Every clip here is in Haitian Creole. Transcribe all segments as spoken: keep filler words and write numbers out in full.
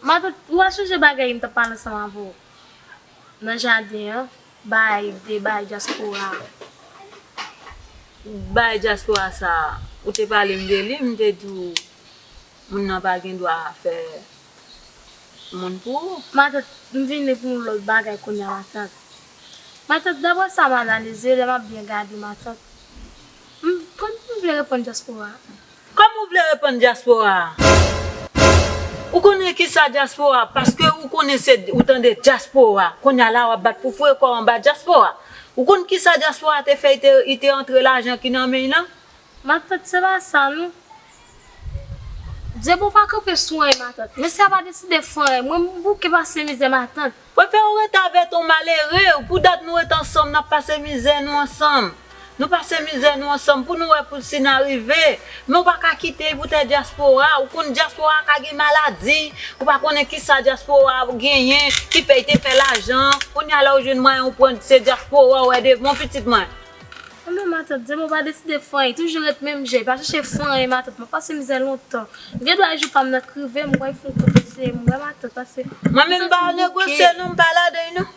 Matant, ou a sonje bagay m t ap pale ansanm avè w nan jaden an, bay de bay dyaspora. Bay dyaspora sa a, ou te pale m de li, m te di w moun nan pa gen dwa fè moun pou ou. Matant, m vini pou yon lòt bagay kounye a, matant. Matant, daprè sa m analize, lè m ap byen gade, matant, m, kòm m vle reponn dyaspora. Kòman w vle reponn dyaspora a? Ou konnen kisa dyaspora? Paske ou konnen se, ou tande dyaspora. Kounye a la w ap bat pou foure kò w anba dyaspora. Ou konn kisa dyaspora te fè, li te, li te antre lajan ki nan men l lan? Matant, se pa sa non. Dyebo pa kanpe sou anyen, matant. Mesye a pa deside fè anyen. Mwen, m bouke pase mizè, matant. Prefere w rete avèk yon malere, pou dat nou ret ansanm, n ap pase mizè nou ansanm. Nou pase mizè nou ansanm pou nou wè pou si n a rive. Men w pa ka kite l poutèt dyaspora. Ou konn dyaspora ka gen maladi. Ou pa konnen kisa dyaspora genyen, ki fè l te fè lajan. Kounye a la w jwenn mwayen w pran se dyaspora w wè devan pitit mwen. Anben matant, Dyebo pa deside fè anyen, toujou ret menm jan, li pa chèche fè anyen matant, m ap pase mizè lontan. M gen dwa jou pa m nan k rive, m wè l fè yon kote se m wè matant, pase. Mwen menm m pa negosye non, m pa ladan l non.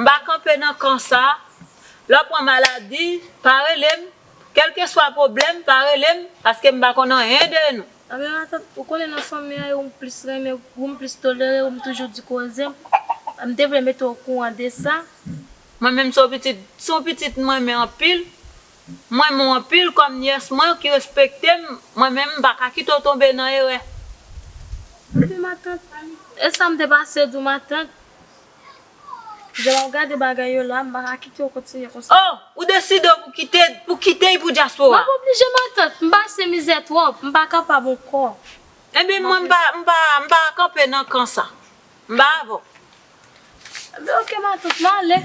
M pa kanpe nan kan sa. Lè w pran maladi, pa rele m. Kèlkeswa pwoblèm, pa rele m, paske m pa konn anyen de nou. Anben matant, ou konnen nan fanmi an, ou m plis renmen, ou m plis tolere, ou m toujou di koze m. M te vle mete w okouran de sa. Mwen menm se yon pitit, se yon pitit m renmen anpil. M renmen w anpil kòm nyès mwen ki respekte m. Mwen menm m pa ka kite w tonbe nan erè. Anben matant, e sa m te pase di w matant. Jan m ap gade bagay yo la, m pa ka kite w kontinye konsa. Oh, ou deside w pou kite, pou kite l pou dyaspora. M ap oblije matant, m pase mizè twòp, m pa kapab ankò. Enben mwen m pa, m pa, m pa kanpe nan kan sa. M pa avè w. Enben oke matant, m ale.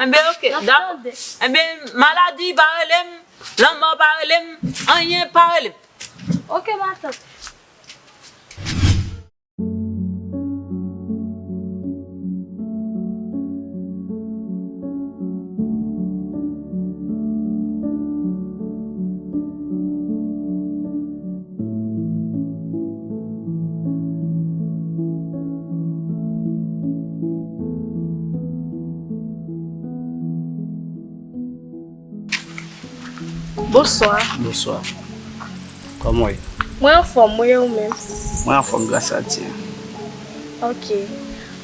Enben oke, dakò. Enben maladi pa rele m, lanmò pa rele m, anyen pa rele m. Oke matant. Bonswa. Bonswa. Kòman w ye? Mwen anfòm, mwen e ou menm? Mwen anfòm, gras a Dye. Ok.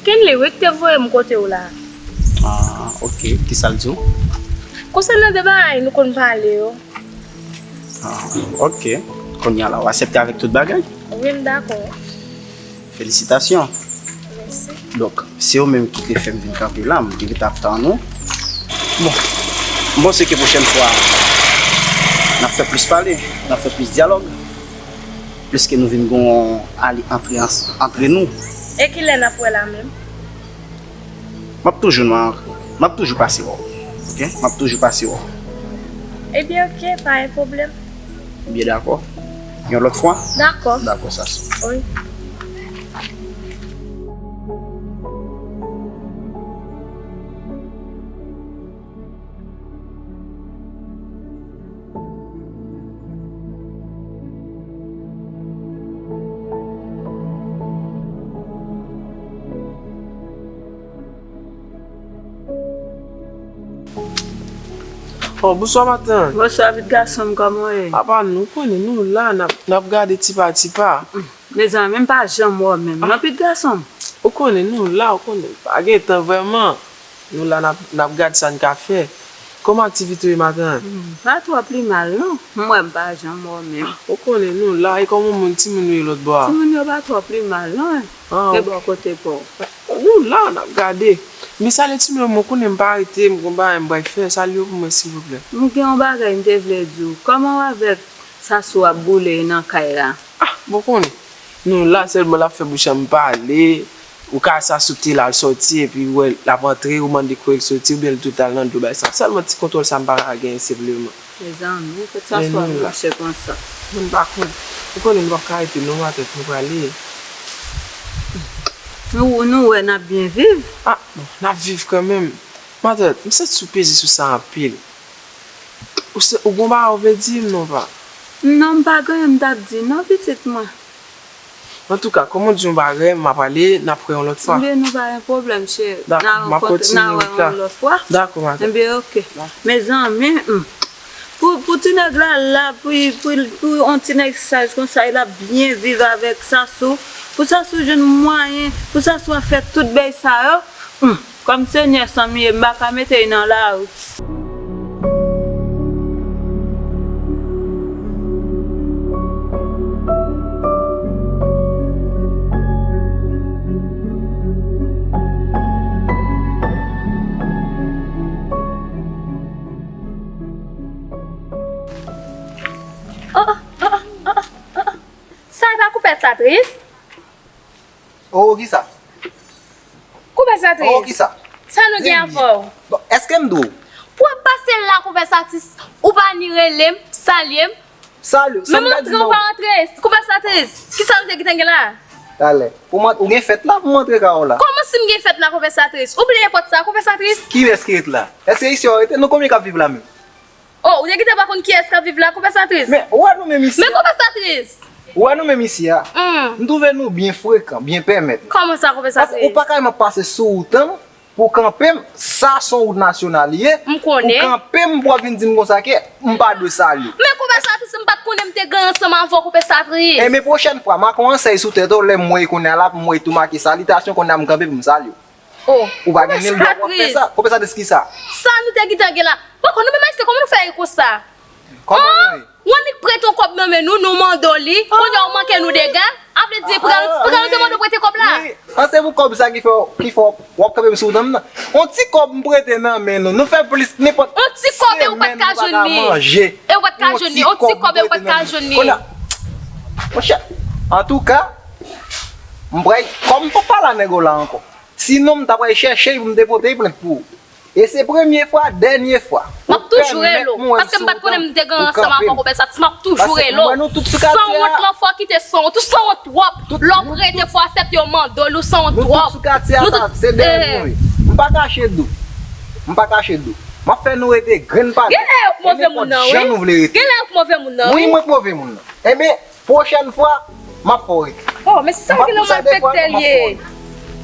Kenley wi ki te voye m kote w la. Ah, ok. Kisa l di w? Konsènan de bagay nou konn pale yo. Ah, ok. Kounye a la, w aksepte avèk tout bagay? Wi, m dakò. Felisitasyon. Mèsi. Donk, se ou menm ki te fè m vin kanpe la, m te rete ap tann ou. Bon, m panse ke pwochèn fwa, n ap fè plis pale, n ap fè plis dyalòg, pliske nou vin gon ale antre, antre nou. E kilè n ap wè la menm? M ap toujou nan, m ap toujou pase wè w. Ok? M ap toujou pase wè w. Ebyen, ok, pa gen pwoblèm. Byen dakò. Yon lòt fwa? Dakò. Dakò, sa se. Wi. Oh, bonswa matant. Bonswa pitit gason m, kòman w ye? Apa nou konnen nou la, n ap, n ap gade ti pa ti pa. Mezanmi, m pa janm wè w menm non pitit gason m. Ou konnen nou la, ou konnen pa gen tan vrèman. Nou la n ap, n ap gad sa n ka fè. Kòman aktivite w ye matant? Hmm, pa twò pi mal non. M wè m pa janm wè w menm. Ou konnen nou la, e kòman moun timoun yo ye lòt bò a? Timoun yo pa twò pi mal non. Ah, e bò kote pa w? Nou la, n ap gade. Men sa lè timoun yo, mwen konnen m pa rete, m gon bagay m pral fè, salye yo pou mwen silvouplè. M gen yon bagay m te vle di w. Kòman w avèk sasou ap boule nan kay la? Ah, bon konnen. Nou la sèlman l ap fè bouch an m pale. Ou ka sa sou te la l sòti epi ou wè l ap antre, ou mande kote l soti, oubyen l tou t al nan dlo bay sa. Sèlman ti kontwòl sa m pa ka genyen senpleman. Mezanmi, kòt sa swa nou mache konsa. Moun pa konn. Ou konnen nou p ap ka rete non matant, nou prale. Nou, nou wè n ap byen viv. Ah, bon, n ap viv kanmenm. Matant, m santi w peze sou sa anpil. Ou se, ou gon bagay ou vle di m non pa? Non, m pa gen anyen m t ap di non pitit mwen. Antouka, kòm w di yon bagay, m ap ale, n ap wè yon lòt fwa. Ebyen, nou pa gen pwoblèm, cheri. Dakò, m ap kontinye wout la. Dakò, madanm. Ebyen, oke. Mezanmi, hmm. Pou, pou ti nèg la la, pou, pou, pou yon ti nèg saj konsa, l ap byen viv avèk Sasou. Pou Sasou jwenn mwayen, pou Sasou ap fè tout bèy sa yo. Hmm. Kòm Senyè san m ye, m pa ka mete l nan lari. Oh, oh, oh, oh, oh, oh. Sa e pa koupèt sa tris? Oh, kisa? Koupèt sa tris. Oh, kisa? Sa nou gen avè w? Bon, èske m di w? Pou w ap pase la, koupèt sa tris, ou pa ni rele m, salye m. Salye, sa m ta di non. Menm antre ou pa antre, koupèt sa tris. Kisa nou te gentan gen la? Talè. Pou mwen, ou gen fèt la, pou m antre kay ou la. Kòman si m gen fèt la, koupèt sa tris? Ou bliye pòt sa, koupèt sa tris? Kilès ki ret la? Èske isi yo rete? Nou konbyen k ap viv la menm? Oh, ou te gentan pa konn kiyès k ap viv la, koupèt sa tris? Men, ou wè nou menm isi a. Men koupèt sa tris. Ou wè nou menm isi a. Hmm. M twouve nou byen frekan, byen pèmèt. Kòman sa, koupèt sa tris? Paske ou pa ka ap pase sou wout lan pou w kanpe m, sa se yon wout nasyonal li ye. M konnen. Ou kanpe m pou w ap vin di m konsa ke m pa dwe salye w. Men koupèt sa tris, m pa t konnen m te gen ansanm avè w, koupèt sa tris. Enben pwochèn fwa, m a konsèy sou tèt ou, lè m wè kounye a la, pou m wè tou make salitasyon, kounye a m kanpe pou m salye w. Oh, ou pa gen menm dwa pou w ap fè sa. Koupèt sa tris kisa? Sa nou te gentan gen la. Poko, nou menm ayisyen, kòman nou fè ri konsa? Kòman nou ye? Ou annik prete yon kòb nan men nou, nou mande w li, kounye a ou manke nou dega. A vle di, pou ka nou, pou ka nou te mande w prete kòb la? Wi, an se pou kòb sa ki fè, ki fè w ap kanpe m sou wout lan nan. On ti kòb m prete nan men nou, nou fè plis nenpòt semèn nou pa ka manje. On ti kòb e ou pa t ka jwenn li. E ou pa t ka jwenn li, on ti kòb e ou pa t ka jwenn li. Kounye a, monchè, antouka, m pral, kòm m p ap pale a nèg ou la ankò. Sinon, m ta pral chèche l pou m te pote l plent pou ou. E se premye fwa, dènye fwa. M ap toujou rele w, paske m pa t konnen m te gen ansanm avè w, koupèt sa tris, m ap toujou rele w. Sanwont lan fò w kite sanwont, ou sanwont twòp. Lè w prete fò w aksepte yo mande w li, ou sanwont twòp. Nou tout sou katye a, sa, se dèyè nou ye. M pa kache do. M pa kache do. M ap fè nou rete grenn pa grenn. Genlè yo k move moun nan, wi. Genlè yo k move moun nan, wi. Wi, mwen k move moun nan. Enben, pwochèn fwa, m ap fè w rete. Oh, men se sa ki nan malfektè l ye.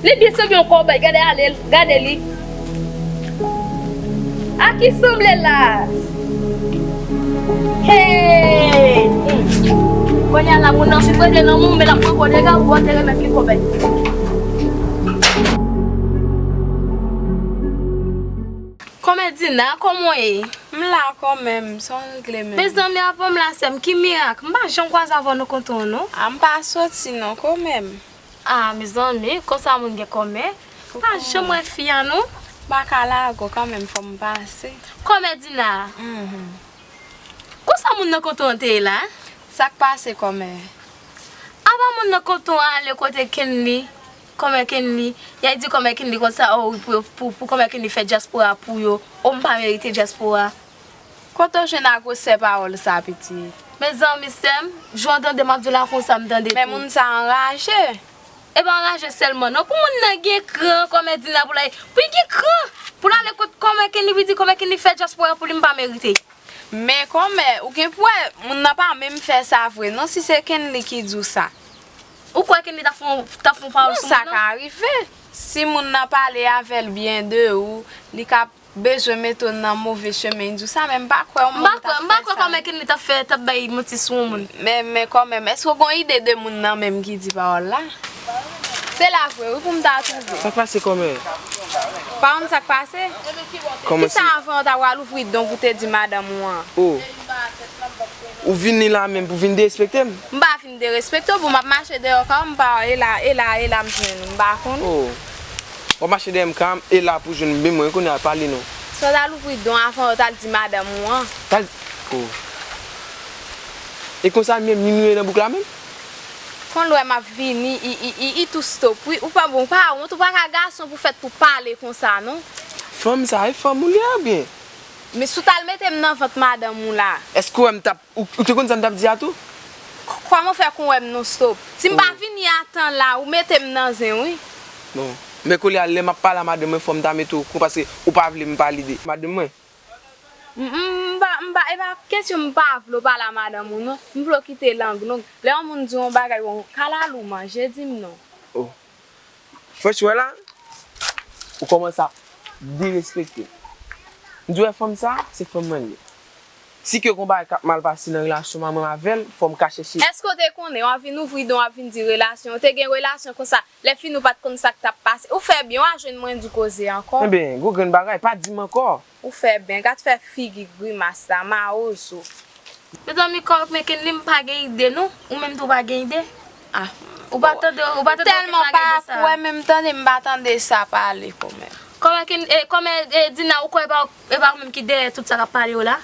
Li byen sanble yon kòbèy, gade ale l, gade li. A ki sanble la? Hey! Hmm. Kounye a la, moun nan fin prete nan men w, men l ap pran kò dega pou w te remèt li kòbèy. Kòmè Dina, kòman w ye? M la kòmè m, sa w regle menm? Mezanmi, apa m la, sè m, ki mirak? M pa janm kwaze avè w nan kontou an, non. A, m pa soti, non, kòmè m. A, mezanmi, konsa moun gen kòmè. M pa janm wè fi a, non. M pa ka lage w kanmenm, fò m pase. Kòmè Dina. Mhm. Konsa moun nan kontou an te ye la? Sa k pase, kòmè? Apa moun nan kontou an ale kote Kenly? Kòmè Kenly, y a di kòmè Kenly konsa, oh, pou, pou, pou kòmè Kenly fè dyaspora pou yo. Oh, m pa merite dyaspora. Kote w jwenn a gwosè pawòl sa, pitit? Mezanmi, sè m, jan w tande m ap di w la konsa, m tande tou. Men moun sa anraje. E pa anraje sèlman, non. Pou moun nan gen kran, kòmè Dina pou l, pou l gen kran, pou l ale kot kòmè Kenly, pou l di kòmè Kenly fè dyaspora pou li, m pa merite. Men kòmè, ou gen pou wè, moun nan pa menm fè sa vre, non, si se Kenly ki di w sa. Ou kwè Kenly t ap fè yon, t ap fè yon pawòl sou moun nan? Non, sa ka rive. Si moun nan pale avè l byen de ou, li ka bezwen mete w nan move chemen, di w sa, men m pa kwè yon moun ta fè sa. M pa kwè, m pa kwè kòmè Kenly t ap fè, t ap bay manti sou yon moun. Men, men kòmè, èske w gen yon ide de moun nan menm ki di pawòl la? Se la vre, wi, pou m ta twouve. Sa k pase kòmè? Pa konn sa k pase? Kisa avan w ta pral ouvri don pou te di madanm ou an? Oh. Ou vini la menm pou vin derespekte m? M pa vin derespekte w, bon, m ap mache deyò kay ou, m pa, e la, e la, e la m jwenn ou, m pa konn ou. Oh. W ap mache dèyè m kay m, e la pou jwenn m, men mwen kounye a pale non. Si w t al ouvri don avan w t al di madanm ou an. T al, oh. E konsa menm, li nou ye nan bouk la menm? Konn lè m ap vini, i, i, i, i tou stop, wi. Ou pa bon, pa wont, ou pa ka gason pou fèt pou pale konsa, non. Fanm sa, e fanm ou li a oubyen? Men si w t al mete m nan vant madanm ou la. Èske w wè m t ap Ou, ou te konn sa m t ap di a tou? K-, kòman w fè konn wè m non stop? Si m pa vini a tan la, ou mete m nan zen, wi. Bon. Men kounye a, lè m ap pale a madanm mwen, fò m ta mete w okouran paske ou pa vle m pale de madanm mwen. M, m, m pa, M pa, e pa kesyon m pa vle w pale a madanm ou non. M vle w kite lang nou. Lè yon moun di w yon bagay, bon, kalalou manje, di m non. Oh. Fresh, wè la, ou kòmanse ap derespekte m. M di w wè fanm sa, se fanm mwen li ye. Si ke gon bagay k ap mal pase nan relasyon mwen avè l, fò m ka chèche. Èske w te konnen w ap vin ouvri dan w ap vin di relasyon? Ou te gen relasyon konsa, lè fini w pa t konn sa k t ap pase. Ou fè byen, w a jwenn mwen di koze ankò. Ebyen, gwo grenn bagay, pa di m ankò. Ou fè byen, gad fè figi grimas la, mawozo. Mezanmi, kòk men Kenly m pa gen ide non. Ou menm tou pa gen ide. Ah, ou pa tande, ou pa tande Tèlman pa kwè menm tande m pa tande sa pale kòmè. Kòmè Ken, e, kòmè e, Dina, ou kwè e pa, e pa ou menm ki dèyè tout sa k ap pale yo la?